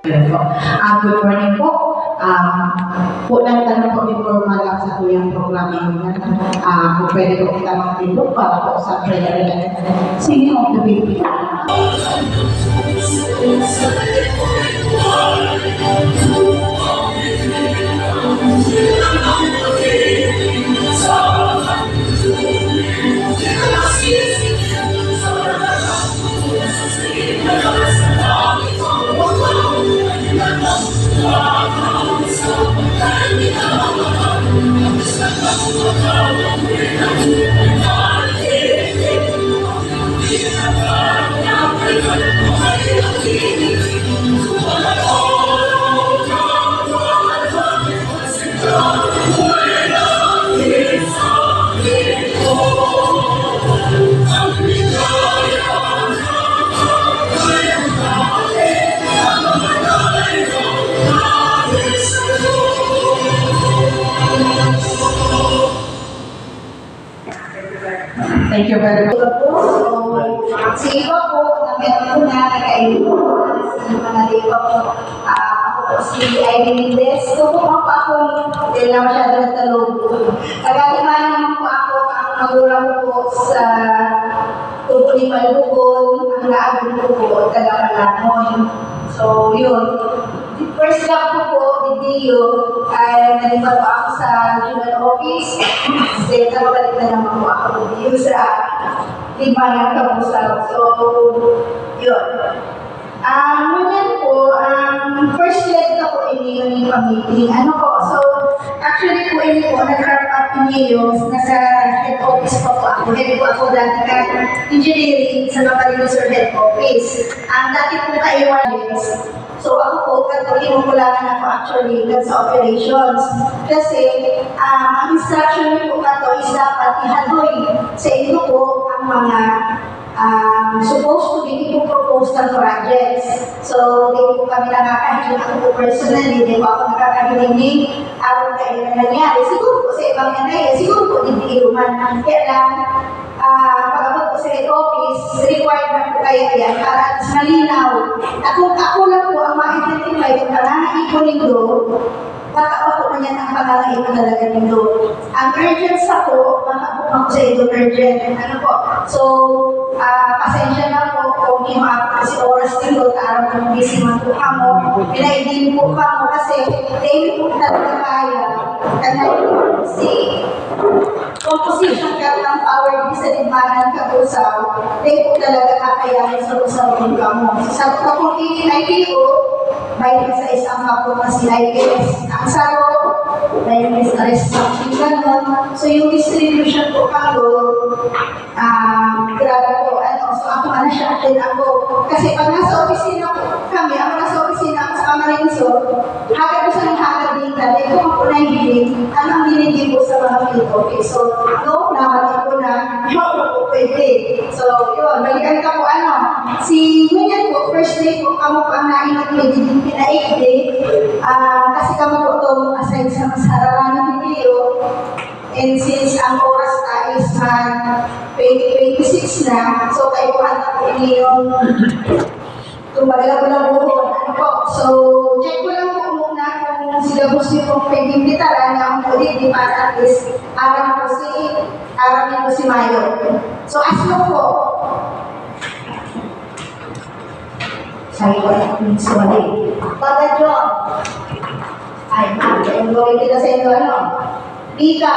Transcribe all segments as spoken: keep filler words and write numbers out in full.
Ah, good morning po. Ah, po lang tanong po, before malap sa tuyang programa ngayon. Ah, kung pwede po kita magtindog para po sa prayer and singing of the Philippine. Thank you very much. So, sa iba po na meron po na nagkainuman, sa mga iba po, ah, ako po si Irene Mendez. Tutukan pa ako dahil na masyado nagtalog. Taga-Limayan naman po ako. Ang magulang ko po sa Tubo ni Palbugon, ang naagod ko po, taga-Palangon. So, yun. First love ko po, D D U, ay nalipat po ako sa regional office. Then, nakabalik na naman po ako, D D U, sa Limayan, Cabusao. So, yun. Ah, ngunyan po, ang first leg na po ini yung pag-meeting. Ano po? So, actually po, ini po, nag-wrap up ini yung nasa head office pa po ako. Head po ako dati ka engineering sa Mapalino Sur Head Office. Ang dati po kaiwan is, so ako po, katong kinukulangan ako actually dun sa operations. Kasi, ah, ang instruction niyo po kato is dapat ihadoy sa inyo po ang mga, ah, supposed to be ipo-propose na projects. So, di po kami nakakahiling. Ako po personally, di po ako nakakahiling ni aron kayo na nangyari. Siguro po sa ibang N I A, siguro po di man. Kaya lang, ah, pag-abot ko sa head office, required na po kaya yan para at least malinaw. Ako, ako lang po ang ma-identify kung pangangaipo nindo, baka pa po man yan ang pangangaipo talaga nindo. Ang urgent sa po, baka po ako sa ito urgent. Ano po? So, ah, pasensya na po kung kinuha ko kasi oras nindo, tarang kung busy man po kamo. Pinaigin po kamo kasi daily po talaga kaya. Kaya si composition ka ng power di sa digmanan ka po sa, di po talaga kakayanin sa usapin ka mo. Sa sarap na pong I P O, may sa isang kapot na si I S. Ang sarap, may sa rest something ganun. So, yung distribution po ka doon, ah, grabe po. Ano, so, ako, ano siya, atin ako. Kasi pag nasa opisina po kami, ako nasa opisina ako sa Camarines Sur, hagad ko sa nang hagad din ka, dahil ko ako nahihiling, ano ang dinigil ko sa mga field office. So, no, naman ko na, hindi ko po pwede. So, yun, balikan ka po, ano, si, yun yan po, first day po, kamo po ang naingat, pwede din pinaik din. Ah, kasi kamo po itong aside sa mas harapan ng video, and since ang oras na is mag twenty twenty-six na, so kaipuhan na po ini yung kung baga, wala po. Ano po? So, check ko lang po muna kung si Gabos niyo pong pwedeng bitaran na ang pwede, di para at least, aram ko si, aram niyo po si Mayo. So, ask mo po. Sabi ko, "Ay, sorry." Papa John. Ay, ma'am, ang gawin kita sa inyo, ano? Bika.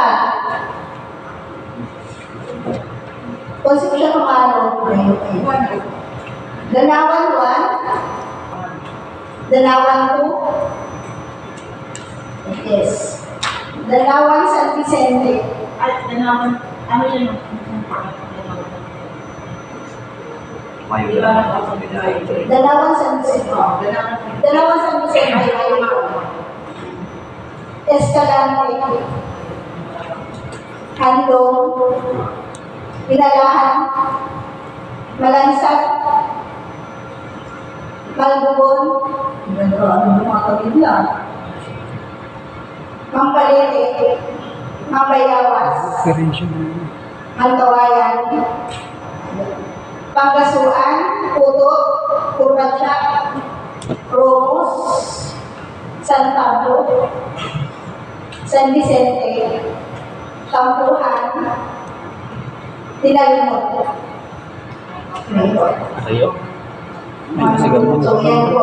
Concepcion Romano. Danawan one. Danawan two. Yes. Danawan San Vicente. Ay, Danawan. Ano yun? Danawan San Vicente. Danawan San Vicente. Escalante, Candong, Pinalahan, Malansag, Malbugon, ano yung mga pamilya? Mampalete, Mambayawas, Malkawayan, Pangasuan, Putot, Purbacha, Rose, San Pablo, San Vicente, Tampuhan, Dilalmon. Ayo. So, yan po.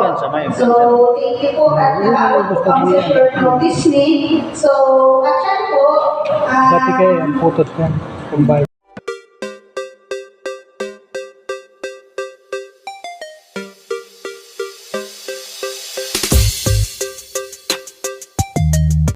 So, thank you po. At nakaabot po kami sa short notice ni. So, at yan po, ah, Dati kayo, ang putot yan. Kumbay.